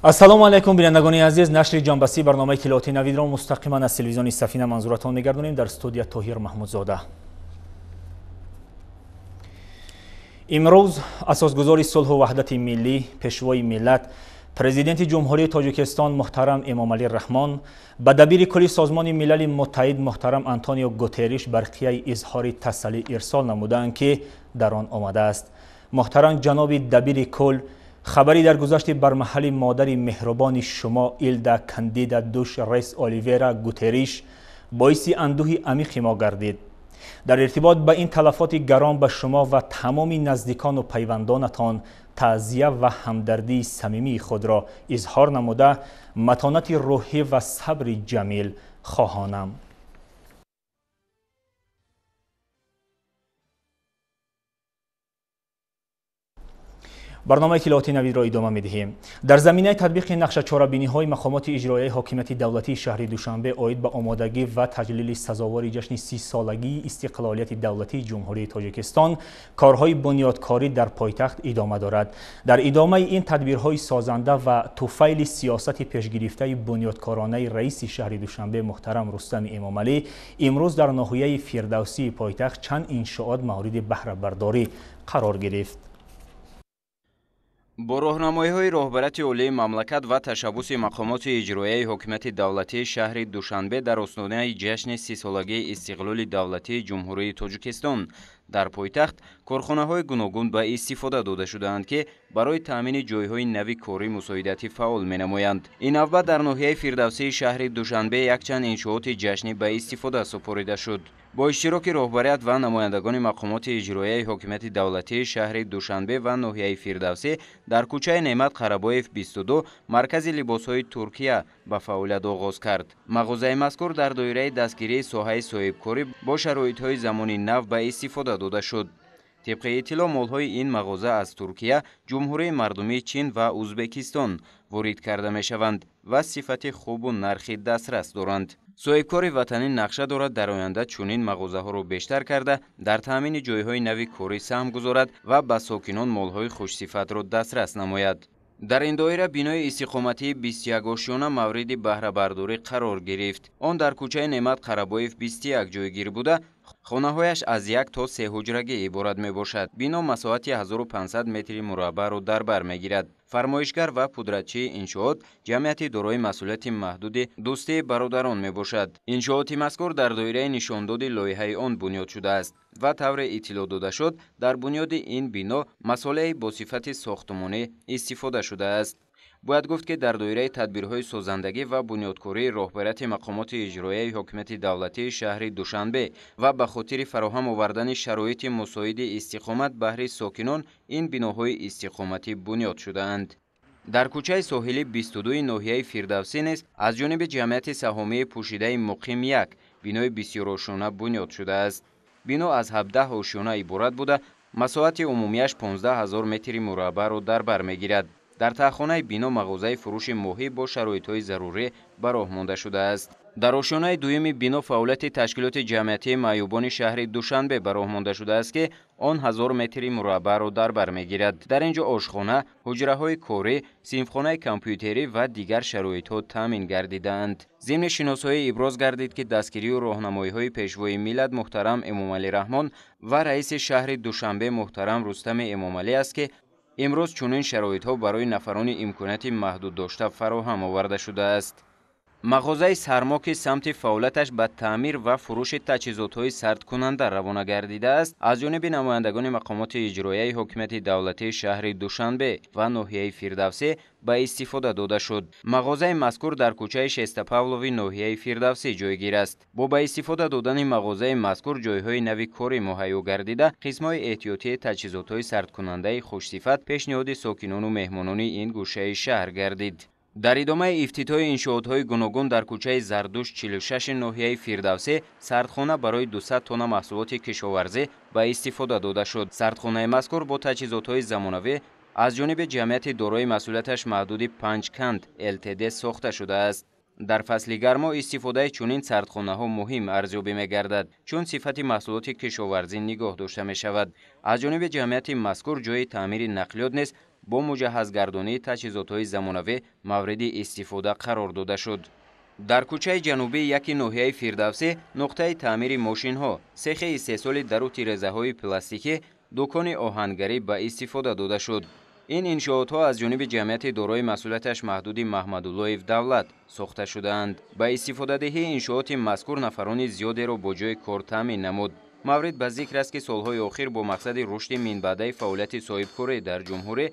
Ассалому алайкум, бинандагони азиз. Нашри ҷанбасии барномаи иттилоотии навидро мустақиман аз телевизиони Сафина манзуратон мегардонем. Дар студия Тоҳир Маҳмудзода. Имрӯз асосгузори сулҳу ваҳдати миллӣ, пешвои миллат, президенти Ҷумҳурии Тоҷикистон муҳтарам Эмомалӣ Раҳмон ба дабири кулли Созмони Милали Муттаҳид муҳтарам Антонио Гутерриш барқияи изҳори тасаллӣ ирсол намудаанд, ки дар он омадааст: муҳтарам ҷаноби дабири кул, хабари даргузашти бармаҳали модари меҳрубони шумо Илда Кандида Душ Рес Оливера Гутерриш боиси андӯҳи амиқи мо гардид. Дар иртибот ба ин талафоти гарон ба шумо ва тамоми наздикону пайвандонатон таъзия ва ҳамдардии самимии худро изҳор намуда, матонати рӯҳӣ ва сабри ҷамил хоҳонам. Барномаи иттилоотии навидро идома медиҳем. Дар заминаи татбиқи нақшачорабиниҳои мақомоти иҷроияи ҳокимияти давлатии шаҳри Душанбе оид ба омодагӣ ва таҷлили сазовори ҷашни 30-солагии истиқлолияти давлатии Ҷумҳурии Тоҷикистон корҳои бунёдкорӣ дар пойтахт идома дорад. Дар идомаи ин тадбирҳои созанда ва туфайли сиёсати пешгирифтаи бунёдкоронаи раиси шаҳри Душанбе муҳтарам Рустами Эмомалӣ имрӯз дар ноҳияи Фирдавсии пойтахт чанд иншоот мавриди баҳрабардорӣ қарор гирифт. Бо роҳнамоиҳои роҳбарияти олии мамлакат ва ташаббуси мақомоти иҷроияи ҳокимияти давлатии шаҳри Душанбе дар остонаи ҷашни 30-солагии истиқлоли давлатии Ҷумҳурии Тоҷикистон дар пойтахт корхонаҳои гуногун ба истифода дода шудаанд, ки барои таъмини ҷойҳои нави корӣ мусоидати фаъол менамоянд. Ин навбат дар ноҳияи Фирдавсии шаҳри Душанбе якчанд иншооти ҷашнӣ ба истифода супорида шуд. Бо иштироки роҳбарият ва намояндагони мақомоти иҷроияи ҳокимияти давлатии шаҳри Душанбе ва ноҳияи Фирдавсӣ дар кӯчаи Неъмат Қарабоев 22 маркази либосҳои Туркия ба фаъолият оғоз кард. Мағозаи мазкур дар доираи дастгирии соҳаи соҳибкорӣ бо шароитҳои замони нав ба истифода дода шуд. Тибқи иттилоъ, молҳои ин мағоза аз Туркия, Ҷумҳурии Мардумии Чин ва Узбекистон ворид карда мешаванд ва сифати хубу нархи дастрас доранд. Соҳибкори ватанӣ нақша дорад дар оянда чунин мағозаҳоро бештар карда, дар таъмини ҷойҳои нави корӣ саҳм гузорад ва ба сокинон молҳои хушсифатро дастрас намояд. Дар ин доира бинои истиқоматии 21-ошёна мавриди баҳрабардорӣ қарор гирифт. Он дар кӯчаи Неъмат Қарабоев 21 ҷойгир буда, хонаҳояш аз 1 то 3 ҳуҷрагӣ иборат мебошад. Бино масоҳати 1500 метри мураббаъро дар бар мегирад. Фармоишгар ва пудратчии иншоот ҷамъияти дорои масъулияти маҳдуди Дӯстии бародарон мебошад. Иншооти мазкур дар доираи нишондоди лоиҳаи он бунёд шудааст ва тавре иттилоъ дода шуд, дар бунёди ин бино масолеҳи бо сифати сохтмонӣ истифода шудааст. Бояд гуфт, ки дар доираи тадбирҳои созандагӣ ва бунёдкории роҳбарияти мақомоти иҷроияи ҳокимияти давлатии шаҳри Душанбе ва ба хотири фароҳам овардани шароити мусоиди истиқомат баҳри сокинон ин биноҳои истиқоматӣ бунёд шудаанд. Дар кӯчаи соҳили 22 ноҳияи Фирдавсӣ низ аз ҷониби ҷамъияти саҳомии пӯшидаи Муқим 1 бинои бисёрошёна бунёд шудааст. Бино аз 17 ошёна иборат буда, масоҳати умумиаш 15 000 метри мураббаъро дар бар мегирад. Дар таҳхонаи бино мағозаи фурӯши моҳӣ бо шароитҳои зарурӣ ба роҳ монда шудааст. Дар ошёнаи дуюми бино фаъолияти ташкилоти ҷамъиятии маъюбони шаҳри Душанбе ба роҳ монда шудааст, ки он 1000 метри мураббаъро дар бар мегирад. Дар ин ҷо ошхона, ҳуҷраҳои корӣ, синфхонаи компютерӣ ва дигар шароитҳо таъмин гардидаанд. Зимни шиносоӣ иброз гардид, ки дастгирию роҳнамоиҳои пешвои миллат муҳтарам Эмомалӣ Раҳмон ва раиси шаҳри Душанбе муҳтарам Рустами Эмомалӣ аст, ки имрӯз чунин шароитҳо барои нафарони имконияти маҳдуд дошта фароҳам оварда шудааст. Мағозаи сармо, ки самти фаъолияташ ба таъмир ва фурӯши таҷҳизотҳои сардкунанда равона гардидааст, аз ҷониби намояндагони мақомоти иҷроияи ҳокимияти давлатии шаҳри Душанбе ва ноҳияи Фирдавсӣ ба истифода дода шуд. Мағозаи мазкур дар кӯчаи Шестапавлови ноҳияи Фирдавсӣ ҷойгир аст. Бо ба истифода додани мағозаи мазкур ҷойҳои нави корӣ муҳайё гардида, қисмҳои эҳтиётии таҷҳизотҳои сардкунандаи хушсифат пешниҳоди сокинону меҳмонони ин гӯшаи шаҳр гардид. Дар идомаи ифтитоҳи иншоотҳои гуногун дар кӯчаи Зардуш 46 ноҳияи Фирдавсӣ сардхона барои 200 тонна маҳсулоти кишоварзӣ ба истифода дода шуд. Сардхонаи мазкур бо таҷҳизотҳои замонавӣ аз ҷониби ҷамъияти дорои масъулияташ маҳдуди Панҷканд ЛТД сохта шудааст. Дар фасли гармо истифодаи чунин сардхонаҳо муҳим арзёбӣ мегардад, чун сифати маҳсулоти кишоварзӣ нигоҳ дошта мешавад. Аз ҷониби ҷамъияти мазкур ҷойи таъмири нақлиёт низ бо муҷаҳҳазгардонии таҷҳизотҳои замонавӣ мавриди истифода қарор дода шуд. Дар кӯчаи ҷанубии яки ноҳияи Фирдавсӣ нуқтаи таъмири мошинҳо, сехи истеҳсоли дару тирезаҳои пластикӣ, дукони оҳангарӣ ба истифода дода шуд. Ин иншоотҳо аз ҷониби ҷамъияти дорои масъулияташ маҳдуди Маҳмадуллоев Давлат сохта шудаанд. Ба истифодадиҳии иншооти мазкур нафарони зиёдеро бо ҷойи кор таъмин намуд. Маврид ба зикр аст, ки солҳои охир бо мақсади рушди минбаъдаи фаъолияти соҳибкорӣ дар ҷумҳурӣ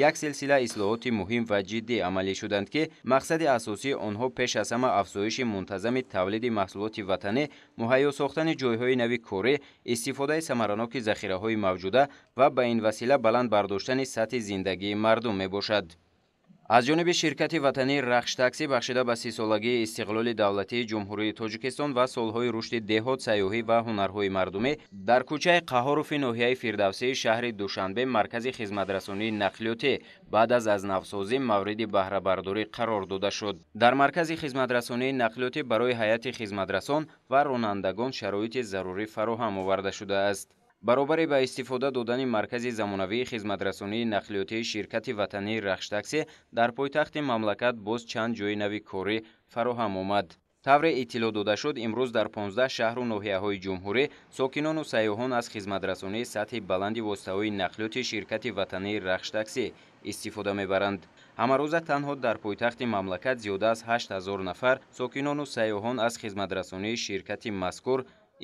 як силсила ислоҳоти муҳим ва ҷиддӣ амалӣ шуданд, ки мақсади асосии онҳо пеш аз ҳама афзоиши мунтазами тавлиди маҳсулоти ватанӣ, муҳайё сохтани ҷойҳои нави корӣ, истифодаи самараноки захираҳои мавҷуда ва ба ин васила баланд бардоштани сатҳи зиндагии мардум мебошад. Аз ҷониби ширкати ватании Рахш-таксӣ бахшида ба 30-солагии истиқлоли давлатии Ҷумҳурии Тоҷикистон ва солҳои рушди деҳот, сайёҳӣ ва ҳунарҳои мардумӣ дар кӯчаи Қаҳҳорофи ноҳияи Фирдавсии шаҳри Душанбе маркази хизматрасонии нақлиётӣ баъд аз навсозӣ мавриди баҳрабардорӣ қарор дода шуд. Дар маркази хизматрасонии нақлиётӣ барои ҳайати хизматрасон ва ронандагон шароити зарурӣ фароҳам оварда шудааст. Баробари ба истифода додани маркази замонавии хизматрасонии нақлиётии ширкати ватании Рахш-таксӣ дар пойтахти мамлакат боз чанд ҷойи нави корӣ фароҳам омад. Тавре иттилоъ дода шуд, имрӯз дар 15 шаҳру ноҳияҳои ҷумҳурӣ сокинону сайёҳон аз хизматрасонии сатҳи баланди воситаҳои нақлиёти ширкати ватании Рахш-таксӣ истифода мебаранд. Ҳамарӯза танҳо дар пойтахти мамлакат зиёда аз 8000 нафар сокинону сайёҳон аз хизматрасонии ширкати мазкур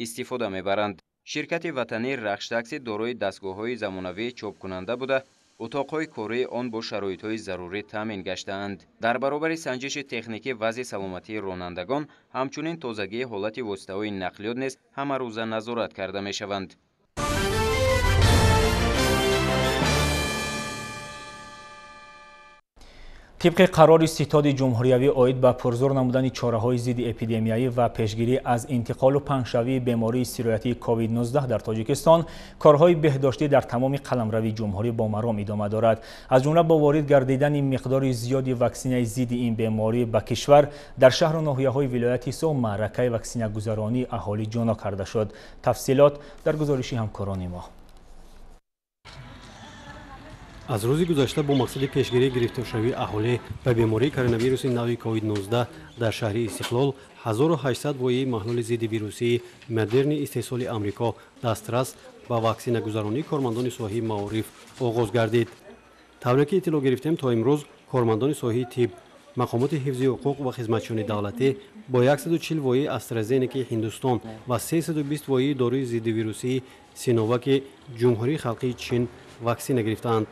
истифода мебаранд. Ширкати ватании Рахш-таксӣ дорои дастгоҳҳои замонавии чопкунанда буда, утоқҳои кории он бо шароитҳои зарурӣ таъмин гаштаанд. Дар баробари санҷиши техникӣ вазъи саломатии ронандагон, ҳамчунин тозагии ҳолати воситаҳои нақлиёт низ ҳамарӯза назорат карда мешаванд. Тибқи қарори ситоди ҷумҳуриявӣ оид ба пурзур намудани чораҳои зидди эпидемиявӣ ва пешгирӣ аз интиқолу паҳншавии бемории сироятии COVID-19 дар Тоҷикистон, корҳои беҳдоштӣ дар тамоми қаламрави ҷумҳурӣ бо маром идома дорад. Аз ҷумла бо ворид гардидани миқдори зиёди ваксинаи зидди ин беморӣ ба кишвар дар шаҳру ноҳияҳои вилояти Суғд маъракаи ваксинагузаронии аҳолӣ ҷоно карда шуд. Тафсилот дар гузориши ҳамкорони мо. Аз рӯзи гузашта бо мақсади пешгирии гирифторшавии аҳолӣ ба бемории коронавируси нави COVID-19 дар шаҳри Истиқлол 1800 вояи маҳлули зидди вирусии Модерни истеҳсоли Амрико дастрас ба ваксинагузаронии кормандони соҳаи маориф оғоз гардид. Тавре ки иттилоъ гирифтем, то имрӯз кормандони соҳаи тиб, мақомоти ҳифзи ҳуқуқ ва хизматчиёни давлатӣ бо 140 вояи Астразенекаи Ҳиндустон ва 320 вояи доруи зиддивирусии Синоваки Ҷумҳурии Халқии Чин ваксина гирифтаанд.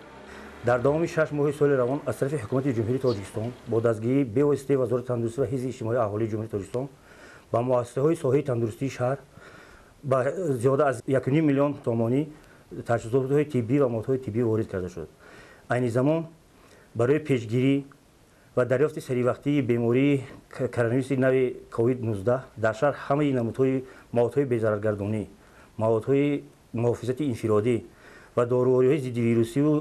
Дар давоми 6 моҳи соли равон аз тарафи ҳукумати Ҷумҳурии Тоҷикистон бо дастгирии бевоситаи Вазорати тандурустӣ ва ҳифзи иҷтимоии аҳолии Ҷумҳурии Тоҷикистон ба муассисаҳои соҳаи тандурустии шаҳр ба зиёда аз 1,5 миллион сомонӣ таҷҳизотҳои тиббӣ ва моддаҳои тиббӣ ворид карда шуд. Айни замон барои пешгирӣ ва дарёфти саривақтии бемории коронавируси нави COVID-19 дар шаҳр ҳамаи намудҳои маводҳои безараргардонӣ, маводҳои муҳофизати инфиродӣ ва дорувориҳои зиддивирусиву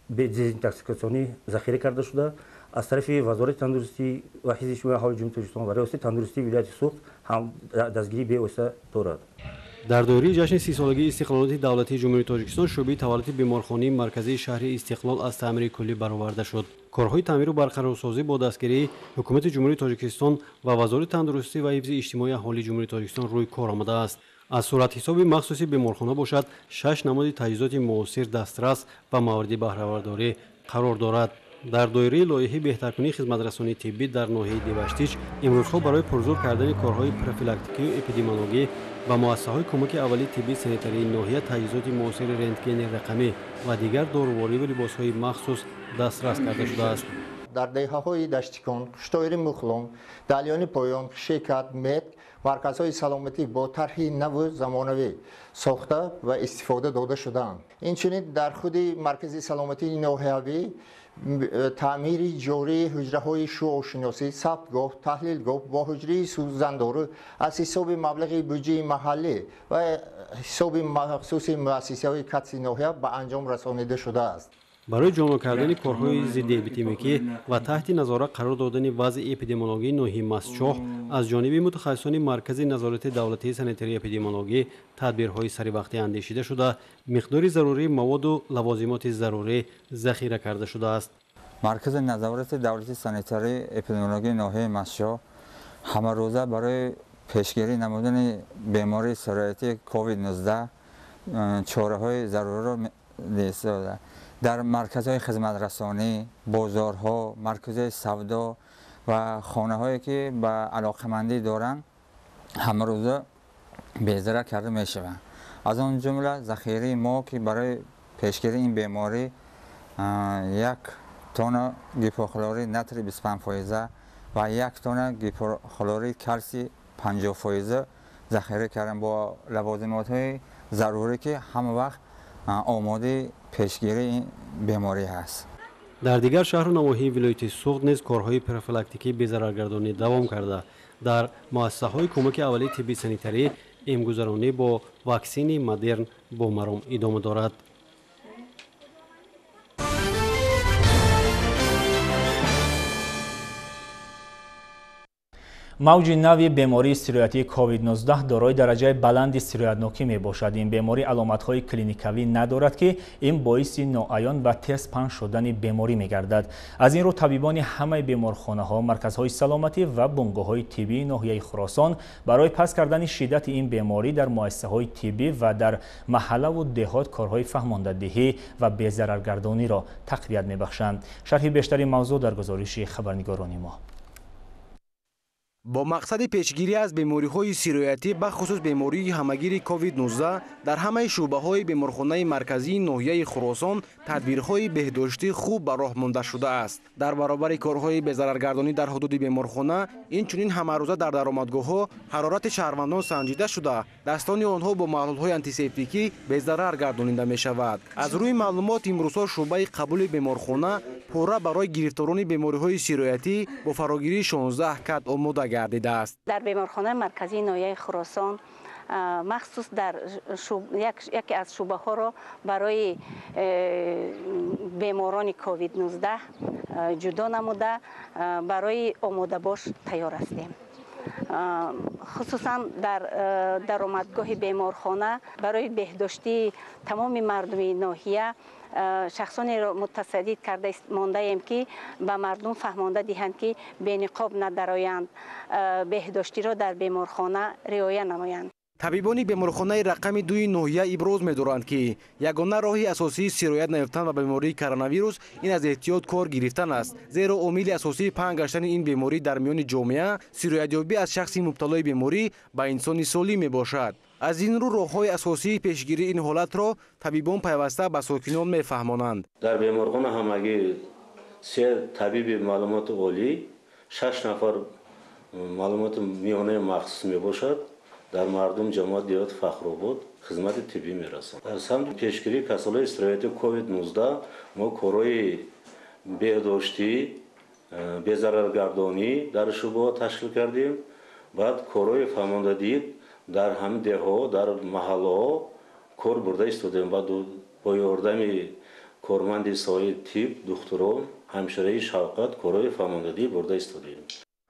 дезинтоксикатсионӣ захира карда шуда, аз тарафи Вазорати тандурустӣ ва ҳифзи иҷтимоии аҳолии Ҷумҳурии Тоҷикистон ва Риёсати тандурустии вилояти Суғд ҳам дастгирии бевосита дорад. Дар доираи ҷашни 30-солагии истиқлолияти давлатии Ҷумҳурии Тоҷикистон шӯъбаи таваллуди беморхонаи марказии шаҳри Истиқлол аз таъмири куллӣ бароварда шуд. Корҳои таъмиру барқарорсозӣ бо дастгирии ҳукумати Ҷумҳурии Тоҷикистон ва Вазорати тандурустӣ ва ҳифзи иҷтимоии аҳолии Ҷумҳурии Тоҷикистон рӯи кор омадааст. Аз суратҳисоби махсуси беморхона бошад, 6 намуди таҷҳизоти муосир дастрас ва мавриди баҳрабардорӣ қарор дорад. Дар доираи лоиҳаи беҳтаркунии хизматрасонии тиббӣ дар ноҳияи Деваштич имрӯзҳо барои пурзур кардани корҳои профилактикию эпидемиологӣ ба муассисаҳои кӯмаки аввалии тиббии санитарии ноҳия таҷҳизоти муосири рентгени рақамӣ ва дигар дорувориву либосҳои махсус дастрас карда шудааст. Дар деҳаҳои Даштикон, Хуштоири Мухлон, Далёни Поён, Шекат, Мет марказҳои саломатӣ бо тарҳи наву замонавӣ сохта ва истифода дода шудаанд. Инчунин дар худи маркази саломатии ноҳиявӣ таъмири ҷории ҳуҷраҳои шуошиносӣ, сабтгоҳ, таҳлилгоҳ бо ҳуҷраи сӯзандору аз ҳисоби маблағи буҷаи маҳаллӣ ва ҳисоби махсуси муассисаҳои катси ноҳия ба анҷом расонида шудааст. Барои ҷомеъ кардани корҳои зидди эпидемикӣ ва таҳти назорат қарор додани вазъи эпидемиологии ноҳияи Мастчоҳ аз ҷониби мутахассисони Маркази назорати давлатии санитарии эпидемиологӣ тадбирҳои саривақтӣ андешида шуда, миқдори зарурии маводу лавозимоти зарурӣ захира карда шудааст. Маркази назорати давлатии санитарии эпидемиологии ноҳияи Мастчоҳ ҳамарӯза барои пешгирӣ намудани бемории сироятии COVID-19 чораҳои заруриро дида. Дар марказҳои хизматрасонӣ, бозорҳо, марказҳои савдо ва хонаҳое ки ба алоқамандӣ доранд, ҳамарӯза безарар карда мешаванд. Аз он ҷумла захираи мо ки барои пешгирии ин беморӣ 1 тонна гипохлорид натрий 25% ва 1 тонна гипохлорид калсий 50% захира кардем бо лавозимотҳои зарурӣ ки ҳама вақт омодаи пешгирии беморӣ ҳаст. Дар дигар шаҳру навоҳии вилояти Суғд низ корҳои профилактикии безараргардонӣ давом карда. Дар муассисаҳои кӯмаки аввалии тибби санитарӣ эмгузаронӣ бо ваксини модерн бо маром идома дорад. Мавҷи нави бемории сироятии COVID-19 дорои дараҷаи баланди сироятнокӣ мебошад. Ин беморӣ аломатҳои клиникавӣ надорад, ки ин боиси ноаён ва тез паҳн шудани беморӣ мегардад. Аз ин рӯ табибони ҳамаи беморхонаҳо, марказҳои саломатӣ ва бунгоҳҳои тиббии ноҳияи Хуросон барои паст кардани шиддати ин беморӣ дар муассисаҳои тиббӣ ва дар маҳаллаву деҳот корҳои фаҳмондадиҳӣ ва безараргардониро тақвият мебахшанд. Шарҳи бештари мавзӯъ дар гузориши хабарнигорони мо. Бо мақсади пешгирӣ аз бемориҳои сироятӣ, бахусус бемории ҳамагири COVID-19, дар ҳамаи шӯъбаҳои беморхонаи марказии ноҳияи Хуросон тадбирҳои беҳдоштӣ хуб ба роҳ монда шудааст. Дар баробари корҳои безараргардонӣ дар ҳудуди беморхона, инчунин ҳамарӯза дар даромадгоҳҳо ҳарорати шаҳрвандон санҷида шуда, дастони онҳо бо маҳлулҳои антисептикӣ безарар гардонида мешавад. Аз рӯи маълумот, имрӯзҳо шӯъбаи қабули беморхона пурра барои гирифторони бемориҳои сироятӣ бо фарогирии 16 кат омода гардидааст. Дар беморхонаи марказии ноҳияи Хуросон махсус дар яке аз шӯъбаҳоро барои беморони COVID-19 ҷудо намуда, барои омодабош тайёр ҳастем. Хусусан дар даромадгоҳи беморхона барои беҳдоштии тамоми мардуми ноҳия шахсонеро мутасаддид карда мондаем, ки ба мардум фаҳмонда диҳанд, ки бениқоб надароянд, беҳдоштиро дар беморхона риоя намоянд. Табибони беморхонаи рақами 2 ноҳия иброз медоранд, ки ягона роҳи асосии сироят наёфтан ба бемории коронавирус ин аз эҳтиёт кор гирифтан аст, зеро омили асосии паҳн гаштани ин беморӣ дар миёни ҷомеа сироятёбӣ аз шахси мубталои беморӣ ба инсони солим мебошад. Аз ин рӯ роҳҳои асосии пешгирии ин ҳолатро табибон пайваста ба сокинон мефаҳмонанд. Дар беморхона ҳамагӣ 3 табиби маълумоти олӣ, 6 нафар маълумоти миёнаи махсус мебошад. Дар мардум ҷамоат деҳот Фахробод хизмати тиббӣ мерасонад. Дар самти пешгирии касалиҳои сироятии COVID-19 мо корҳои беҳдоштӣ, безараргардонӣ дар шӯъбаҳо ташкил кардем. Баъд корҳои фаҳмондадиҳӣ дар ҳамин деҳҳо, дар маҳаллаҳо кор бурда истодем. Баъд бо ёрдами корманди соҳаи тиб, духтурон, ҳамшираи шавқат корҳои фаҳмондадиҳӣ бурда истодем.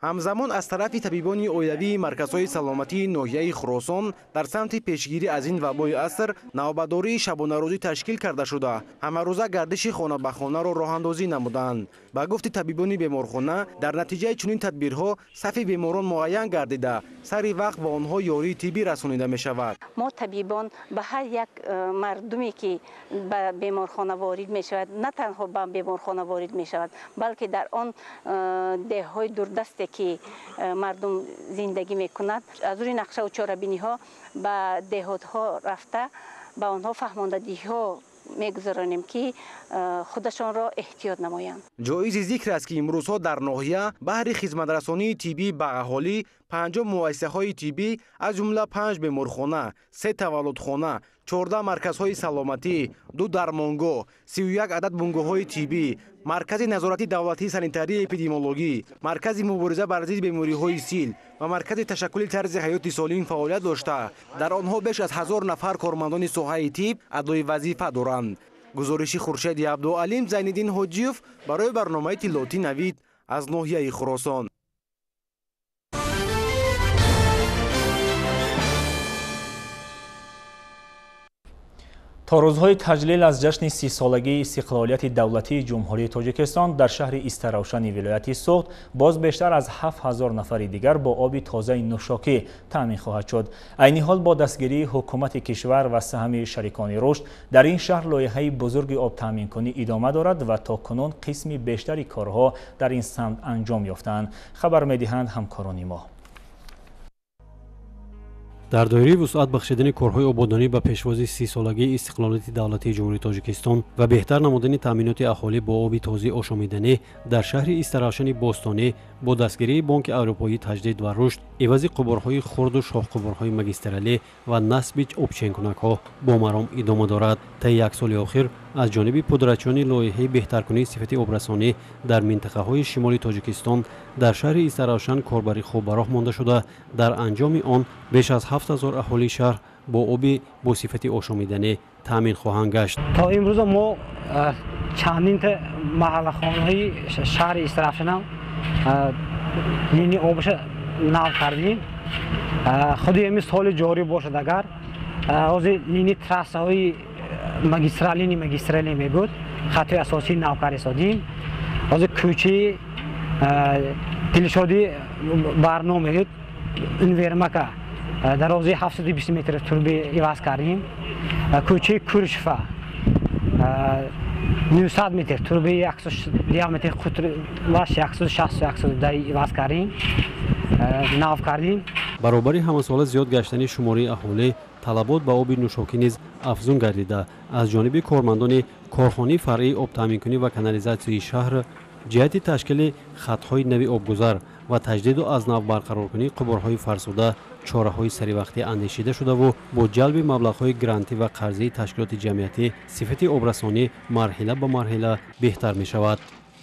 Ҳамзамон аз тарафи табибони оилавии марказҳои саломатии ноҳияи Хуросон дар самти пешгирӣ аз ин вабои аср навбатдории шабонарӯзӣ ташкил карда шуда, ҳамарӯза гардиши хона ба хонаро роҳандозӣ намуданд. Ба гуфти табибони беморхона, дар натиҷаи чунин тадбирҳо сафи беморон муайян гардида, сари вақт ба онҳо ёрии тиббӣ расонида мешавад. Мо табибон ба ҳар як мардуме ки ба беморхона ворид мешавад, на танҳо ба беморхона ворид мешавад, балки дар он деҳҳои дурдасте ки мардум зиндагӣ мекунад, аз рӯи нақшаву чорабиниҳо ба деҳотҳо рафта, ба онҳо фаҳмондадиҳиҳо мегузаронем, ки худашонро эҳтиёт намоянд. Ҷоизи зикр аст, ки имрӯзҳо дар ноҳия баҳри хизматрасонии тиббӣ ба аҳолӣ 50 муассисаҳои тиббӣ, аз ҷумла 5 беморхона, 3 таваллудхона, 14 марказҳои саломатӣ, 2 дармонгоҳ, 31 адад бунгоҳҳои тиббӣ, маркази назорати давлатии санитарии эпидемиологӣ, маркази мубориза бар зидди бемориҳои сил ва маркази ташаккули тарзи ҳаёти солим фаъолият дошта, дар онҳо беш аз 1000 нафар кормандони соҳаи тиб адои вазифа доранд. Гузориши Хуршеди Абдуалим, Зайниддин Ҳоҷиев барои барномаи иттилоотӣ Навид аз ноҳияи Хуросон. То рӯзҳои таҷлил аз ҷашни 30-солагии истиқлолияти давлатии Ҷумҳурии Тоҷикистон дар шаҳри Истаравшани вилояти Суғд боз бештар аз 7000 нафари дигар бо оби тозаи нӯшокӣ таъмин хоҳад шуд. Айни ҳол бо дастгирии ҳукумати кишвар ва саҳми шарикони рушд дар ин шаҳр лоиҳаи бузурги обтаъминкунӣ идома дорад ва то кунун қисми бештари корҳо дар ин самт анҷом ёфтаанд, хабар медиҳанд ҳамкорони мо. Дар доираи вусъат бахшидани корҳои ободонӣ ба пешвози 30-солагии истиқлолияти давлатии Ҷумҳурии Тоҷикистон ва беҳтар намудани таъминоти аҳолӣ бо оби тозаи ошомиданӣ дар шаҳри Истаравшани бостонӣ бо дастгирии Бонки Аврупоии таҷдид ва рушд ивази қубурҳои хурду шоҳқубурҳои магистралӣ ва насби обченкунакҳо бо маром идома дорад. Таи як соли охир аз ҷониби пудратчиёни лоиҳаи беҳтаркунии сифати обрасонӣ дар минтақаҳои шимоли Тоҷикистон дар шаҳри Истаравшан корбарӣ хуб ба роҳ монда шуда, дар анҷоми он беш аз 7000 аҳолии шаҳр бо оби бо сифати ошомиданӣ таъмин хоҳанд гашт. То имрӯза мо чандинта маҳаллахонаҳои шаҳри Истаравшанам линии обаша нав кардем. Худи ҳамин соли ҷорӣ бошад, агар ҳозир линии трассаҳои магистралини магистралӣ мебуд, хатои асосии нав кардисодем. Ҳозир кӯчаи Дилшоди Барно мегӯд, Инвермака дарозии 720 метр турби иваз кардем. Кӯчаи Куршфа 900 метр турби диаметри қутраш 160-110 иваз кардем, нав кардем. Баробари ҳамасола зиёд гаштани шумораи аҳолӣ, талабот ба оби нӯшокӣ низ афзун гардида, аз ҷониби кормандони корхонаи фаръии обтаъминкунӣ ва канализатсияи шаҳр ҷиҳати ташкили хатҳои нави обгузар ва таҷдиду аз нав барқароркунии қубурҳои фарсуда чораҳои саривақтӣ андешида шудаву бо ҷалби маблағҳои грантӣ ва қарзии ташкилоти ҷамъиятӣ сифати обрасонӣ марҳила ба марҳила беҳтар мешавад.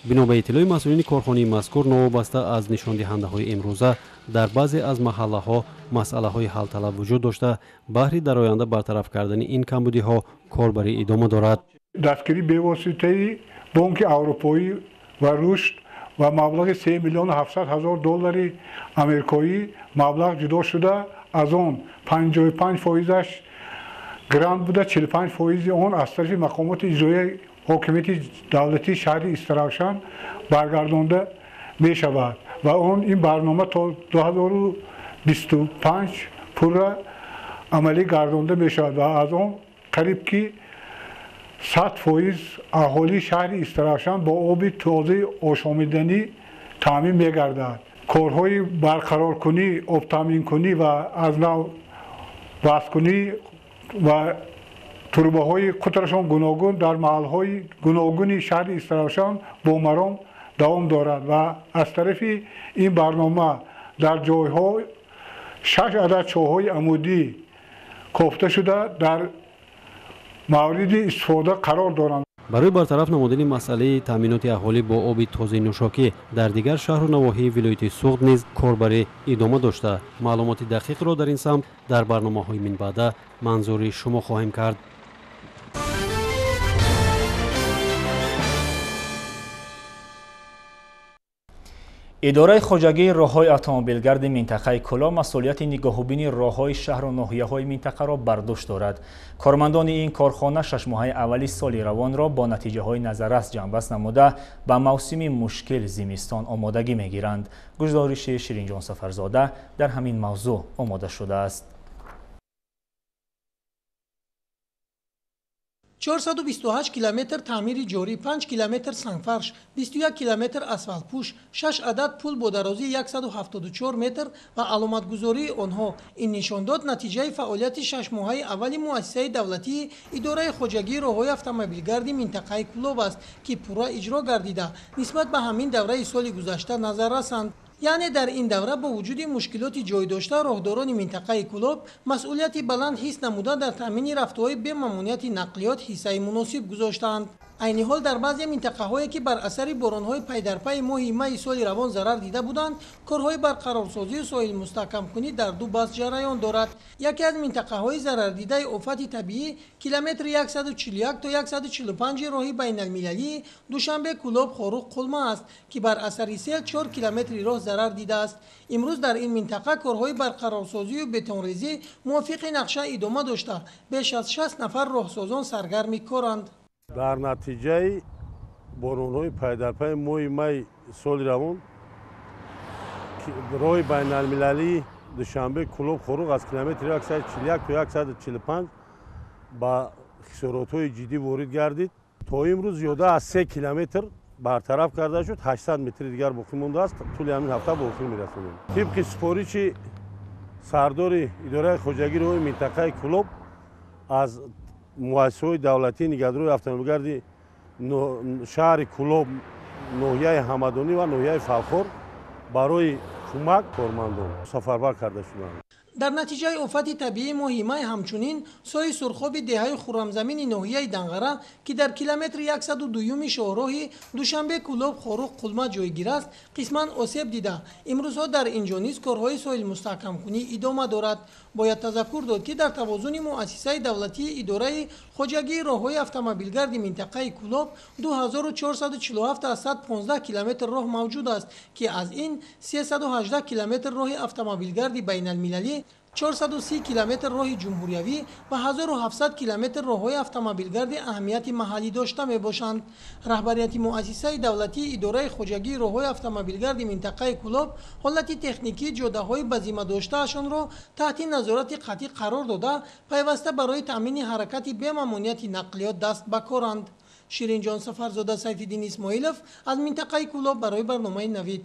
Бино ба иттилои масъулини корхонаи мазкур, новобаста аз нишондиҳандаҳои имрӯза дар баъзе аз маҳаллаҳо масъалаҳои ҳалталаб вуҷуд дошта, баҳри дар оянда бартараф кардани ин камбудиҳо корбарӣ идома дорад. Дастгирии бевоситаи Бонки Аврупоӣ ва рушд ва маблағи 3 700 000 доллари амрикоӣ маблағ ҷудо шуда, аз он 55%-аш грант буда, 45%-и он аз тарафи мақомоти иҷроияи ҳокимияти давлатии шаҳри Истаравшан баргардонда мешавад ва он ин барнома то 2025 пурра амалӣ гардонда мешавад ва аз он қариб ки 100% аҳолии шаҳри Истаравшан бо оби тозаи ошомиданӣ таъмин мегардад. Корҳои барқароркунӣ, обтаъминкунӣ ва аз нав васткунӣ ва турбаҳои қутрашон гуногун дар маҳалҳои гуногуни шаҳри Истаравшан бо маром давом дорад ва аз тарафи ин барнома дар ҷойҳо 6 адад чоҳҳои амудӣ кофта шуда дар мавриди истифода қарор доранд. Барои бартараф намудани масъалаи таъминоти аҳолӣ бо оби тозаи нӯшокӣ дар дигар шаҳру навоҳии вилояти Суғд низ корбарӣ идома дошта, маълумоти дақиқро дар ин самт дар барномаҳои минбаъда манзури шумо хоҳем кард. Идораи хоҷагии роҳҳои автомобилгарди минтақаи Кӯлоб масъулияти нигоҳубини роҳҳои шаҳру ноҳияҳои минтақаро бар дӯш дорад. Кормандони ин корхона 6 моҳаи аввали соли равонро бо натиҷаҳои назаррас ҷамъбаст намуда, ба мавсими мушкил зимистон омодагӣ мегиранд. Гузориши Ширинҷон Сафарзода дар ҳамин мавзӯъ омода шудааст. 428 километр таъмири ҷорӣ, 5 километр сангфарш, 21 километр асфалтпӯш, 6 адад пул бо дарозии 174 метр ва аломатгузории онҳо. Ин нишондод натиҷаи фаъолияти 6 моҳаи аввали муассисаи давлатии идораи хоҷагии роҳҳои автомобилгарди минтақаи Кӯлоб аст, ки пурра иҷро гардида, нисбат ба ҳамин давраи соли гузашта назар расанд. Яъне дар ин давра бо вуҷуди мушкилоти ҷой дошта, роҳдорони минтақаи Кӯлоб масъулияти баланд ҳис намуда, дар таъмини рафтуҳои бемамониати нақлиёт ҳиссаи муносиб гузоштаанд. Айни ҳол дар баъзе минтақаҳое, ки бар асари боронҳои пайдарпайи моҳи майи соли равон зарар дида буданд, корҳои барқарорсозию соҳилмустаҳкамкунӣ дар ду баст ҷараён дорад. Яке аз минтақаҳои зарардидаи офати табиӣ километри 141 то 145 роҳи байналмилалии Душанбе Кӯлоб Хоруғ Қулма аст, ки бар асари сел 4 километри роҳ зарар дидааст. Имрӯз дар ин минтақа корҳои барқарорсозию бетонрезӣ мувофиқи нақша идома дошта, беш аз 60 нафар роҳсозон саргарми коранд. Дар натиҷаи боронҳои пайдарпайи моҳи май соли равон роҳи байналмилалии Душанбе Кӯлоб Хоруғ аз километри 141 то 145 ба хисоротҳои ҷиддӣ ворид гардид. То имрӯз зиёда аз 3 километр бартараф карда шуд, 800 метри дигар боқӣ мондааст. Тӯли ҳамин ҳафта ба охир мерасонем. Тибқи супориши сардори идораи хоҷагии роҳи минтақаи Кӯлоб аз муассисаҳои давлатии нигаҳдории автомобилгарди шаҳри Кӯлоб, ноҳияи Ҳамадонӣ ва ноҳияи Фалхор барои кӯмак кормандон сафарбар карда шуданд. Дар натиҷаи офати табиии моҳи май ҳамчунин соҳи сурхоби деҳаи Хуррамзамини ноҳияи Данғара, ки дар километри 102-юми шоҳроҳи Душанбе Кӯлоб Хоруғ Қулма ҷойгир аст, қисман осеб дида. Имрӯзҳо дар инҷо низ корҳои соҳилмустаҳкамкунӣ идома дорад. Бояд тазаккур дод, ки дар тавозуни муассисаи давлатии идораи хоҷагии роҳҳои автомобилгарди минтақаи Кӯлоб 2447,15 километр роҳ мавҷуд аст, ки аз ин 318 километр роҳи автомобилгарди байналмилалӣ, 430 километр роҳи ҷумҳуриявӣ ва 1700 километр роҳҳои автомобилгарди аҳамияти маҳаллӣ дошта мебошанд. Раҳбарияти муассисаи давлатии идораи хоҷагии роҳҳои автомобилгарди минтақаи Кӯлоб ҳолати техникии ҷодаҳои ба зимма доштаашонро таҳти назорати қатъӣ қарор дода, пайваста барои таъмини ҳаракати бемамониати нақлиёт даст ба коранд. Ширинҷон Сафарзода, Сайфиддин Исмоилов аз минтақаи Кӯлоб барои барномаи Навид.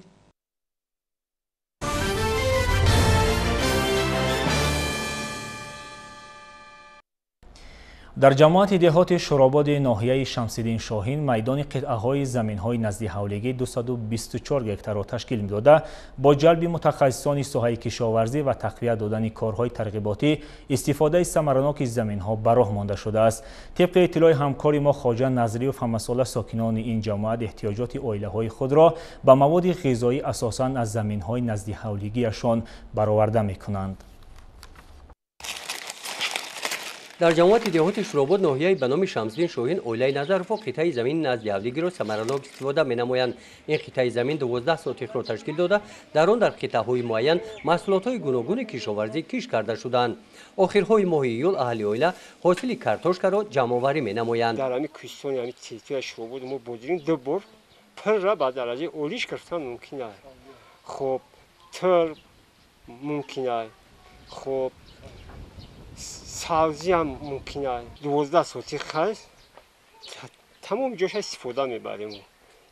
Дар ҷамоати деҳоти Шурободи ноҳияи Шамсиддин Шоҳин майдони қитъаҳои заминҳои назди ҳавлигӣ 224 гектарро ташкил медода, бо ҷалби мутахассисони соҳаи кишоварзӣ ва тақвият додани корҳои тарғиботӣ истифодаи самараноки заминҳо ба роҳ монда шудааст. Тибқи иттилои ҳамкори мо Хоҷа Назриев, ҳамасола сокинони ин ҷамоат эҳтиёҷоти оилаҳои худро ба маводи ғизоӣ асосан аз заминҳои назди ҳавлигиашон бароварда мекунанд. Дар ҷамоати деҳоти Шуробод ноҳияи ба номи Шамсиддин Шоҳин оилаи Назаровҳо қитъаи замини назди ҳавлигиро самаранок истифода менамоянд. Ин қитъаи замин 12 сотихро ташкил дода, дар он дар қитъаҳои муайян маҳсулотҳои гуногуни кишоварзӣ кишт карда шудаанд. Охирҳои моҳи июл аҳли оила ҳосили картошкаро ҷамъоварӣ менамоянд. Дар ҳамин кӯҳистони ҳамин территорияи Шуробод мо бодиринг ду бор пирра ба дараҷаи олиш гирифтан мумкин аст. Хоб тир мумкин аст, хоб сабзӣ ҳам мумкин аст. 12 сотих ҳаст, тамоми ҷоша истифода мебарем.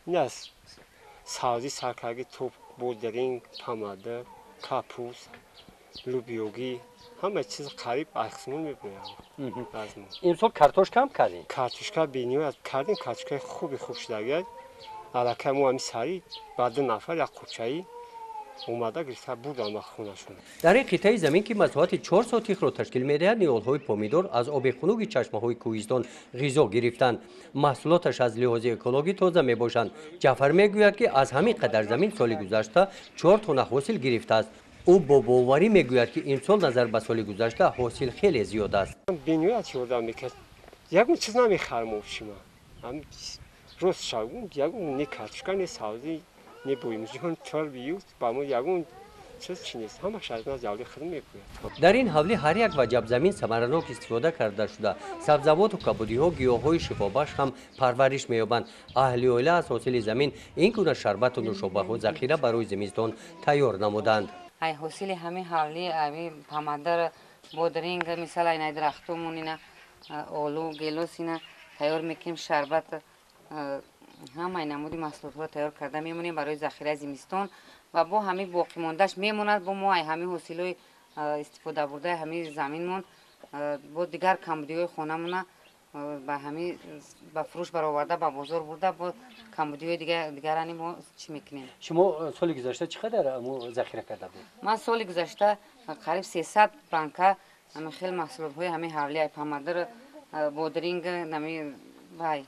Ин аз сабзӣ саркарги то бодиринг, помидор, капуст, лӯбиёгӣ, ҳама чиз қариб аз қисмон мебирояд. Имсол картошка ҳам кардем? Картошка бениҳоят кардем, картошкаи хуби хуб шудагиаст. Аллакай мо ҳамин сари ба 2 нафар як қубчаи омада гирифта бурданд ба хонашон. Дар ин қитъаи замин, ки масоҳати 4 сотихро ташкил медиҳад, ниҳолҳои помидор аз оби хунуки чашмаҳои кӯҳистон ғизо гирифтанд. Маҳсулоташ аз лиҳози экологӣ тоза мебошанд. Ҷаъфар мегӯяд, ки аз ҳамин қадар замин соли гузашта 4 тонна ҳосил гирифтааст. Ӯ бо боварӣ мегӯяд, ки имсол назар ба соли гузашта ҳосил хеле зиёд аст. Бениҳоят ёрдам мекард. Ягон чиз намехарам шума. Рост шавгум, ягон не картошка, не сабзӣ, не боимҷон тир биюд, ба мо ягон чиз чи нест. Ҳамаш аз назди ҳавли худ мебояд. Дар ин ҳавлӣ ҳар як ваҷаб замин самаранок истифода карда шуда, сабзавоту кабудиҳо, гиёҳҳои шифобахш ҳам парвариш меёбанд. Аҳли оила аз ҳосили замин ин гуна шарбату нӯшобаҳо захира барои зимистон тайёр намуданд. Ай ҳосили ҳамин ҳавлӣ, ҳамин помидор, бодиринг, мисал ай дарахтумон ина олу, гелос ина тайёр мекунем, шарбат, ҳамаи намуди маҳсулотҳоро тайёр карда мемонем барои захираи зимистон ва бо ҳамин боқимондааш мемонад. Бо мо ай ҳамин ҳосилҳои истифода бурдаи ҳамин заминмон бо дигар камбудиҳои хонамона ба ҳамин ба фурӯш бароварда, ба бозор бурда, бо камбудиҳои дигарани мо чӣ мекунем. Шумо соли гузашта чӣ қадар захира карда будед? Ман соли гузашта қариб 300 банка ҳамин хел маҳсулотҳои ҳамин ҳавли, ай помидор, бодиринг, нами вай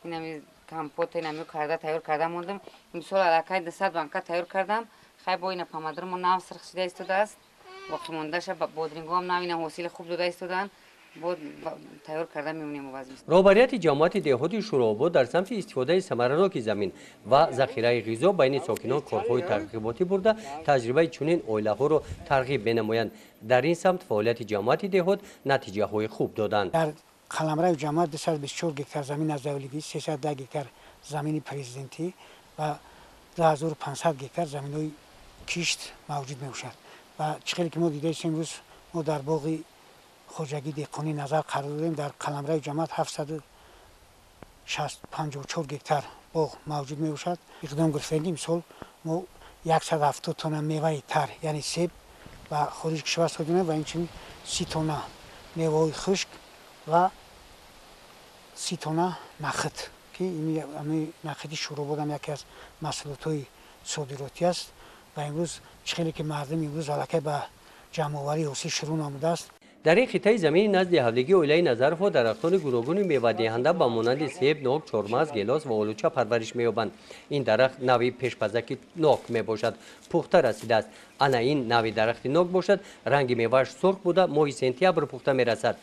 Инами компот инами карда тайёр карда мондам. Имсол аллакай 200 банка тайёр кардам. Хай бо ина помадор мо нав сирх шида истодааст. Боқимондаша бодрингҳоам нав ина ҳосили хуб дода истоданд. Тайёр карда мемонем. Роҳбарияти ҷамоати деҳоти Шӯрообод дар самти истифодаи самараноки замин ва захираи ғизо байни сокинон корҳои тарғиботӣ бурда, таҷрибаи чунин оилаҳоро тарғиб менамоянд. Дар ин самт фаъолияти ҷамоати деҳот натиҷаҳои хуб доданд. Дар қаламрави ҷамоат 224 гектар замин аз давлатӣ, 310 гектар замини президентӣ ва 2500 гектар заминҳои кишт мавҷуд мебошад. Ва чӣ хеле ки мо дидаистем, имрӯз мо дар боғи хоҷагии деҳқонӣ назар қарор додем. Дар қаламрави ҷамоат 754 гектар боғ мавҷуд мебошад. Иқдом гирифтем, ки имсол мо 170 тонна меваи тар, яъне себ, ба хориҷи кишвар содир ва инчунин 30 тонна меваҳои хушк ва 30 тонна нахӯд, ки нахӯди Шӯробод ҳам яке аз маҳсулотҳои содиротӣ аст. Ва имрӯз чӣ хеле ки мардум имрӯз аллакай ба ҷамъоварии ҳосил шурӯъ намудааст. Дар ин хиттаи замини назди ҳавлигии оилаи Назаровҳо дарахтони гуногуни мевадиҳанда ба монанди себ, нок, чормағз, гелос ва олуча парвариш меёбанд. Ин дарахт нави пешпазаки нок мебошад, пухта расидааст. Ана ин нави дарахти нок бошад, ранги мевааш сурх буда, моҳи сентябр пухта мерасад.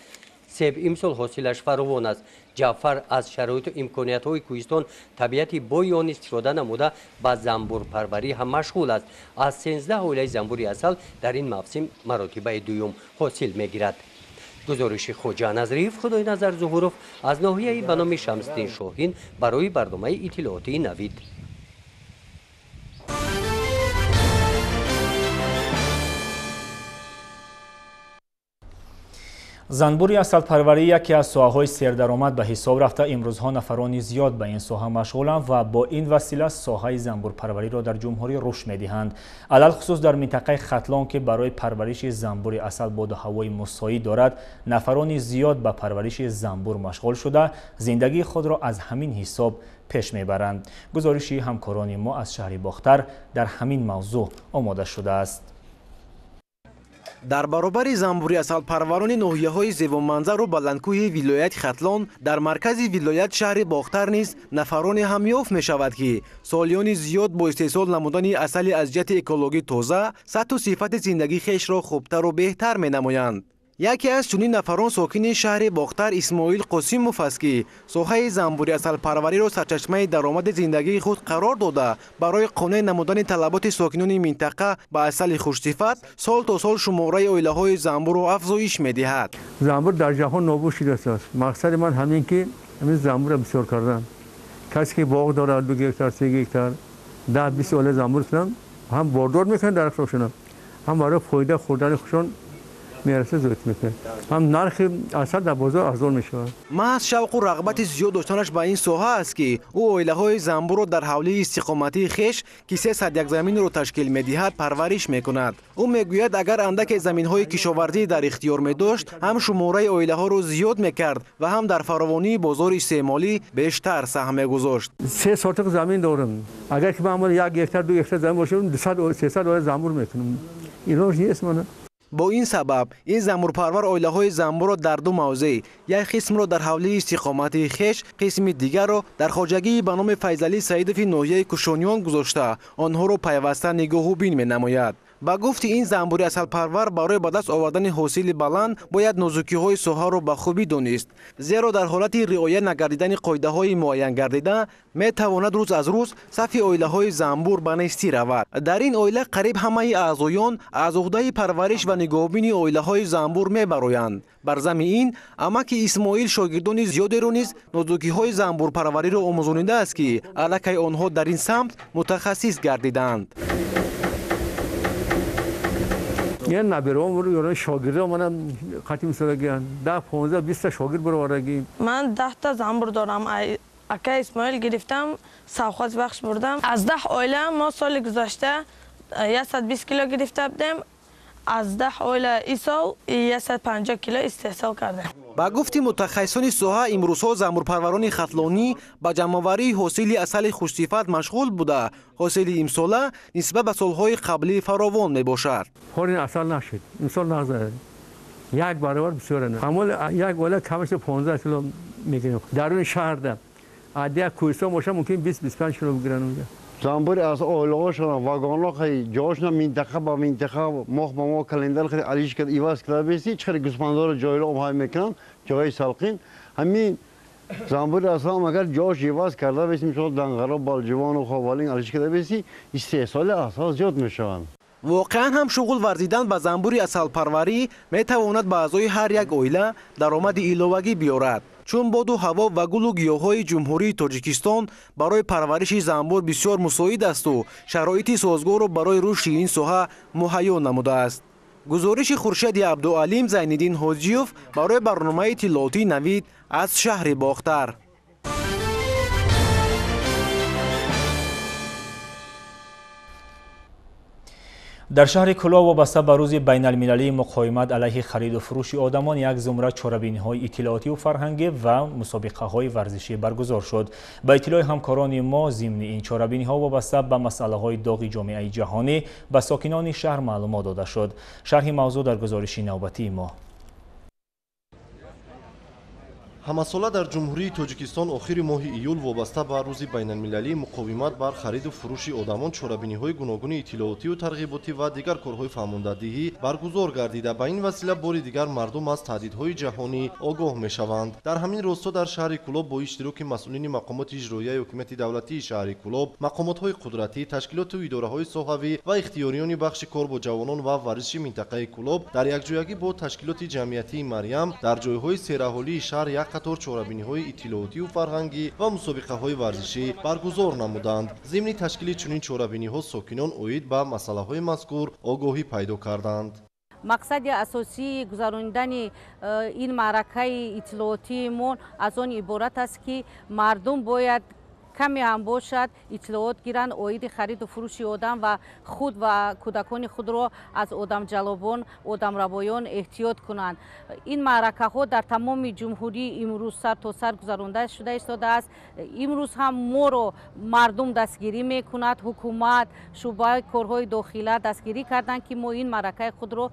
Себ имсол ҳосилаш фаровон аст. Ҷаъфар аз шароиту имкониятҳои кӯҳистон, табиати бои он истифода намуда, ба занбурпарварӣ ҳам машғул аст. Аз 13 оилаи занбури асал дар ин мавсим маротибаи дуюм ҳосил мегирад. Гузориши Хоҷа Назриев, Худойназар Зуҳуров аз ноҳияи ба номи Шамсиддин Шоҳин барои барномаи иттилоотии Навид. Занбури асалпарварӣ яке аз соҳаҳои сердаромад ба ҳисоб рафта, имрӯзҳо нафарони зиёд ба ин соҳа машғуланд ва бо ин васила соҳаи занбурпарвариро дар ҷумҳурӣ рушд медиҳанд. Алалхусус дар минтақаи Хатлон, ки барои парвариши занбури асал боду ҳавои мусоид дорад, нафарони зиёд ба парвариши занбур машғул шуда, зиндагии худро аз ҳамин ҳисоб пеш мебаранд. Гузориши ҳамкорони мо аз шаҳри Бохтар дар ҳамин мавзӯъ омода шудааст. Дар баробари занбури асалпарварони ноҳияҳои зебоманзару баландкӯҳи вилояти Хатлон, дар маркази вилоят шаҳри Бохтар низ нафароне ҳам ёфт мешавад, ки солиёни зиёд бо истеҳсол намудани асали аз ҷиҳати экологӣ тоза сатҳу сифати зиндагии хешро хубтару беҳтар менамоянд. Яке аз чунин нафарон сокини шаҳри Бохтар Исмоил Қосимов аст, ки соҳаи занбури асалпарвариро сарчашмаи даромади зиндагии худ қарор дода, барои қонеъ намудани талаботи сокинони минтақа ба асали хушсифат сол то сол шумораи оилаҳои занбурро афзоиш медиҳад. Занбур дар ҷаҳон нобуд шудааст. Мақсади ман ҳамин ки ҳамин занбурро бисёр кардан. Касе ки боғ дорад 2 гектар, 3 гектар, 10-20 оила занбур кунанд, ҳам бордор мекунанд дарахтошона, ҳам барои фоида хӯрдани худшон мераса зиёд мекунад, ҳам нархи асал дар бозор арзон мешавад. Маҳз шавқу рағбати зиёд доштанаш ба ин соҳа аст, ки ӯ оилаҳои занбурро дар ҳавлии истиқоматии хеш, ки 301 заминро ташкил медиҳад, парвариш мекунад. Ӯ мегӯяд, агар андаке заминҳои кишоварзӣ дар ихтиёр медошт, ҳам шумораи оилаҳоро зиёд мекард ва ҳам дар фаровонии бозори истеъмолӣ бештар саҳм мегузошт. 3 сотиқ замин дорам. Агар ки ман 1 гектар, 2 гектар замин бошам, 200-300 оила занбур мекунам. Илоҷ нест мана. Бо ин сабаб ин занбурпарвар оилаҳои занбурро дар ду мавзеъ, як қисмро дар ҳавлии истиқоматии хеш, қисми дигарро дар хоҷагии ба номи Файзалӣ Саидови ноҳияи Кушониён гузошта, онҳоро пайваста нигоҳубин менамояд. Ба гуфти ин занбури асалпарвар, барои ба даст овардани ҳосили баланд бояд нозукиҳои соҳаро ба хубӣ донист, зеро дар ҳолати риоя нагардидани қоидаҳои муайянгардида метавонад рӯз аз рӯз сафи оилаҳои занбур ба нестӣ равад. Дар ин оила қариб ҳамаи аъзоён аз уҳдаи парвариш ва нигоҳубини оилаҳои занбур мебароянд. Бар зами ин амаки Исмоил шогирдони зиёдеро низ нозукиҳои занбурпарвариро омӯзонидааст, ки аллакай онҳо дар ин самт мутахассис гардиданд. یه نبرام رو شاگرد منم قطعی میسازم 10 15 20 تا شاگرد برآوردم. من 10 تا زنبور دارم. اکا اسماعیل گرفتم، سوخاز بخش بردم. از 10 оила ما سال گذشته 120 کیلو گرفته بودیم. از 10 оила ин сол 150 кило истеҳсол кардем. Ба гуфти мутахассисони соҳа, имрӯзҳо занбурпарварони хатлонӣ ба ҷамъоварии ҳосили асали хушсифат машғул буда, ҳосили имсола нисбат ба солҳои қаблӣ фаровон мебошад. Пори асал нашуд, имсол нағз як баробар бисёр. Аммо як оила камаш 15 кило мегирем. Даруни шаҳрда Адия кӯҳистон боша мумкин 20-25 кило бигиранд онҷа. Занбури аз оилаҳошона вагонҳо ҷоошона минтақа ба минтақа, моҳ ба моҳ календар хеле алиш кард, иваз карда бести, чӣ хеле гӯсфандоро ҷойло обҳай мекунанд, ҷои салқин. Ҳамин занбури асал агар ҷош иваз карда бести, мисол Данғаро, Балҷувону Ховалинг алиш карда бести, истеҳсоли асал зиёд мешаванд. Воқеан ҳам шуғл варзидан ба занбури асалпарварӣ метавонад ба аъзои ҳар як оила даромади иловагӣ биёрад. Чун боду ҳаво ва гулу гиёҳҳои Ҷумҳурии Тоҷикистон барои парвариши занбур бисёр мусоид асту шароити созгорро барои рушди ин соҳа муҳайё намудааст. Гузориши Хуршеди Абдуалим, Зайниддин Ҳоҷиёв барои барномаи иттилоотии Навид аз шаҳри Бохтар. Дар шаҳри Кӯлоб вобаста ба рӯзи байналмилалии муқовимат алайҳи хариду фурӯши одамон як зумра чорабиниҳои иттилоотиву фарҳангӣ ва мусобиқаҳои варзишӣ баргузор шуд. Ба иттилои ҳамкорони мо, зимни ин чорабиниҳо вобаста ба масъалаҳои доғи ҷомеаи ҷаҳонӣ ба сокинони шаҳр маълумот дода шуд. Шарҳи мавзӯъ дар гузориши навбатии мо. Ҳамасола дар Ҷумҳурии Тоҷикистон охири моҳи июл вобаста ба рӯзи байналмилалии муқовимат бар хариду фурӯши одамон чорабиниҳои гуногуни иттилоотиву тарғиботӣ ва дигар корҳои фаҳмондадиҳӣ баргузор гардида. Ба ин васила бори дигар мардум аз таҳдидҳои ҷаҳонӣ огоҳ мешаванд. Дар ҳамин росто дар шаҳри Кӯлоб бо иштироки масъулини мақомоти иҷроияи ҳукумати давлатии шаҳри Кӯлоб, мақомотҳои қудратӣ, ташкилоту идораҳои соҳавӣ ва ихтиёриёни бахши кор бо ҷавонон ва варзиши минтақаи Кӯлоб дар якҷоягӣ бо ташкилоти ҷамъиятии Марьям дар ҷойҳои сераҳолии шаҳр як қатор чорабиниҳои иттилоотиву фарҳангӣ ва мусобиқаҳои варзишӣ баргузор намуданд. Зимни ташкили чунин чорабиниҳо сокинон оид ба масъалаҳои мазкур огоҳӣ пайдо карданд. Мақсади асосии гузаронидани ин маъракаи иттилоотии мо аз он иборат аст, ки мардум бояд каме ҳам бошад иттилоот гиранд оиди хариду фурӯши одам ва худ ва кӯдакони худро аз одамҷалобон, одамрабоён эҳтиёт кунанд. Ин маъракаҳо дар тамоми ҷумҳурӣ имрӯз сар то сар гузаронда шуда истодааст. Имрӯз ҳам моро мардум дастгирӣ мекунад, ҳукумат, шӯъбаи корҳои дохила дастгирӣ карданд, ки мо ин маъракаи худро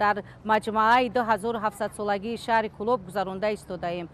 дар маҷмӯаи 2700-солагии шаҳри Кӯлоб гузаронда истодаем.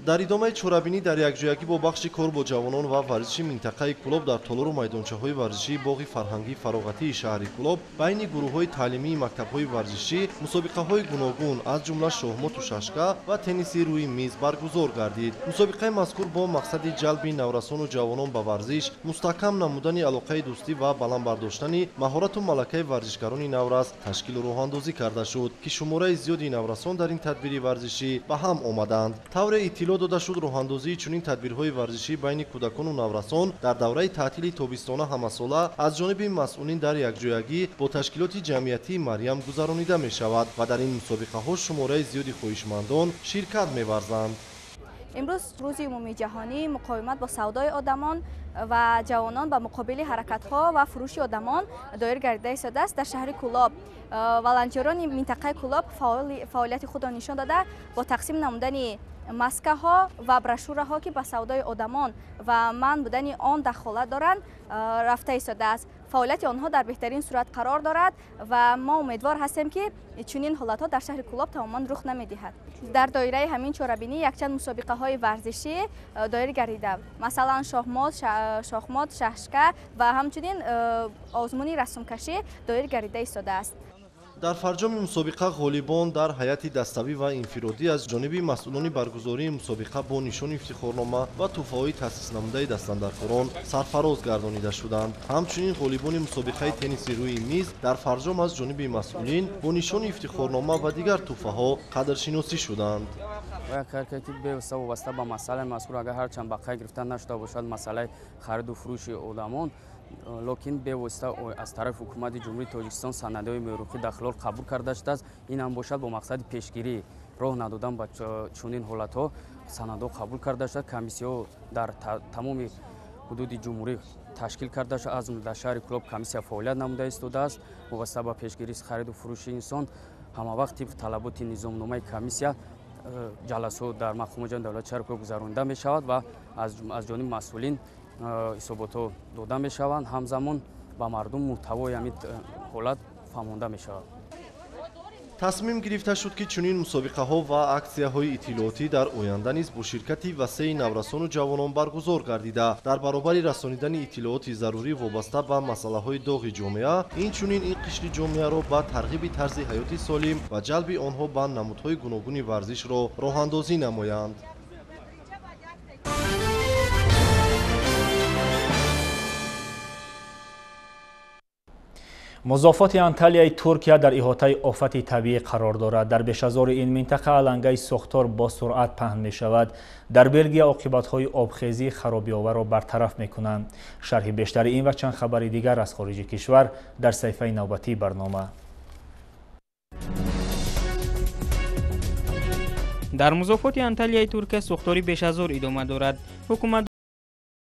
Дар идомаи чорабинӣ дар якҷоягӣ бо бахши кор бо ҷавонон ва варзиши минтақаи Кӯлоб дар толору майдончаҳои варзишии боғи фарҳангии фароғатии шаҳри Кӯлоб байни гурӯҳҳои таълимии мактабҳои варзишӣ мусобиқаҳои гуногун аз ҷумла шоҳмоту шашка ва тенниси рӯи миз баргузор гардид. Мусобиқаи мазкур бо мақсади ҷалби наврасону ҷавонон ба варзиш, мустаҳкам намудани алоқаи дӯстӣ ва баланд бардоштани маҳорату малакаи варзишгарони наврас ташкилу роҳандозӣ карда шуд, ки шумораи зиёди наврасон дар ин тадбири варзишӣ ба ҳам омаданд. Тавре иттилоъ дода шуд, роҳандозии чунин тадбирҳои варзишӣ байни кӯдакону наврасон дар давраи таътили тобистона ҳамасола аз ҷониби масъулин дар якҷоягӣ бо ташкилоти ҷамъиятии Марьям гузаронида мешавад ва дар ин мусобиқаҳо шумораи зиёди хоҳишмандон ширкат меварзанд. Имрӯз рӯзи умумии ҷаҳонии муқовимат бо савдои одамон ва ҷавонон ба муқобили ҳаракатҳо ва фурӯши одамон доир гардида истодааст. Дар шаҳри Кӯлоб волонтёрони минтақаи Кӯлоб фаъолияти худро нишон дода бо тақсим намудани маскаҳо ва брошюраҳо, ки ба савдои одамон ва манъ будани он дахолат доранд, рафта истодааст. Фаъолияти онҳо дар беҳтарин сурат қарор дорад ва мо умедвор ҳастем, ки чунин ҳолатҳо дар шаҳри Кӯлоб тамоман рух намедиҳад. Дар доираи ҳамин чорабинӣ якчанд мусобиқаҳои варзишӣ доир гардида, масалан шоҳмот, шашка ва ҳамчунин озмуни расмкашӣ доир гардида истодааст. Дар фарҷоми мусобиқа ғолибон дар ҳайати даставӣ ва инфиродӣ аз ҷониби масъулони баргузории мусобиқа бо нишони ифтихорнома ва тӯҳфаҳои таъсиснамудаи дастандаркорон сарфароз гардонида шуданд. Ҳамчунин ғолибони мусобиқаи тенниси рӯи миз дар фарҷом аз ҷониби масъулин бо нишони ифтихорнома ва дигар тӯҳфаҳо қадршиносӣ шуданд. Бояд кард ки бевосита вобаста ба масъалаи мазкур, агар ҳарчанд ба қайд гирифта нашуда бошад масъалаи хариду фурӯши одамон, локин бевосита аз тарафи ҳукумати Ҷумҳурии Тоҷикистон санадҳои меъёрӣ дахлдор қабул карда шудааст. Ин ҳам бошад бо мақсади пешгирӣ роҳ надодан ба чунин ҳолатҳо санадҳо қабул карда шудааст. Комиссияҳо дар тамоми ҳудуди ҷумҳурӣ ташкил карда шуд. Аз ҷумла дар шаҳри Кӯлоб комиссия фаъолият намуда истодааст. Вобаста ба пешгирии хариду фурӯши инсон ҳамавақт тибқи талаботи низомномаи комиссия ҷаласҳо дар мақомоти давлати шаҳри Кӯлоб гузаронида мешавад ва аз ҷониби масъулин ҳисоботҳо дода мешаванд. Ҳамзамон ба мардум муҳтавои ҳамин ҳолат фаҳмонда мешавад. Тасмим гирифта шуд, ки чунин мусобиқаҳо ва аксияҳои иттилоотӣ дар оянда низ бо ширкати васеи наврасону ҷавонон баргузор гардида, дар баробари расонидани иттилооти зарурӣ вобаста ба масъалаҳои доғи ҷомеа, инчунин ин қишри ҷомеаро ба тарғиби тарзи ҳаёти солим ва ҷалби онҳо ба намудҳои гуногуни варзишро роҳандозӣ намоянд. Музофоти Анталияи Туркия дар иҳотаи офати табиӣ қарор дорад. Дар бешазори ин минтақа алангаи сӯхтор бо суръат паҳн мешавад. Дар Белгия оқибатҳои обхезӣ харобиоварро бартараф мекунанд. Шарҳи бештари ин ва чанд хабари дигар аз хориҷи кишвар дар саҳифаи навбатии барнома. Дар музофоти Анталияи Туркия сӯхтори бешазор идома дорад. Ҳукумат